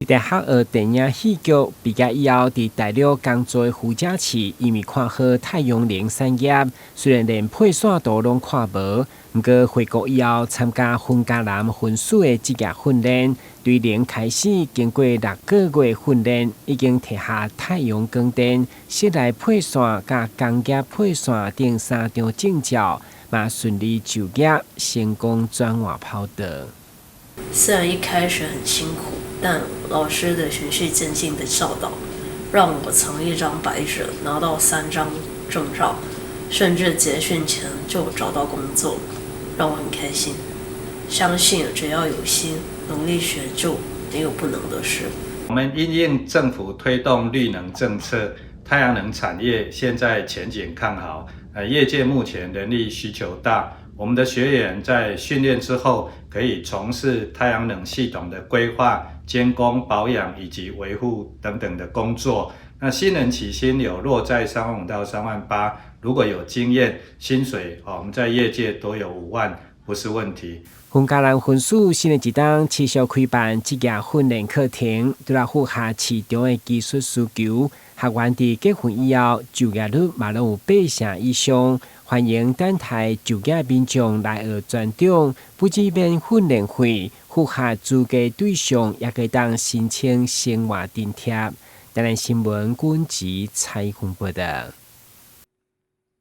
佇學學電影戲劇畢業以後，佇大陸工作的胡家琪，因為看好太陽能產業，雖然連配線圖攏看無，毋過回國以後參加雲嘉南分署的職業訓練，對零開始經過6個月訓練，已經提下太陽光電、室內配線佮工業配線等三張證照，嘛順利就業，成功轉換跑道。雖然一開始很辛苦，但老師的循序漸進的教導，讓我從一張白紙拿到三張證照，甚至結訓前就找到工作，讓我很開心。相信只要有心，努力學就沒有不能的事。我們因應政府推動綠能政策，太陽能產業現在前景看好，業界目前人力需求大。我們的學員在訓練之後，可以從事太陽能系統的規劃、監工、保養以及維護等等的工作。那新人起薪有落在3萬5到3萬8，如果有經驗，薪水哦，我們在業界都有5萬，不是問題。雲嘉南分署新的一冬持續開辦職業訓練課程，除了符合市場的技術需求，學員佇結訓以後就業率嘛攏有八成以上。歡迎等待就業民眾來學專長，不只免訓練費，符合資格對象也會當申請生活津貼。台南新聞軍籍採訪報道。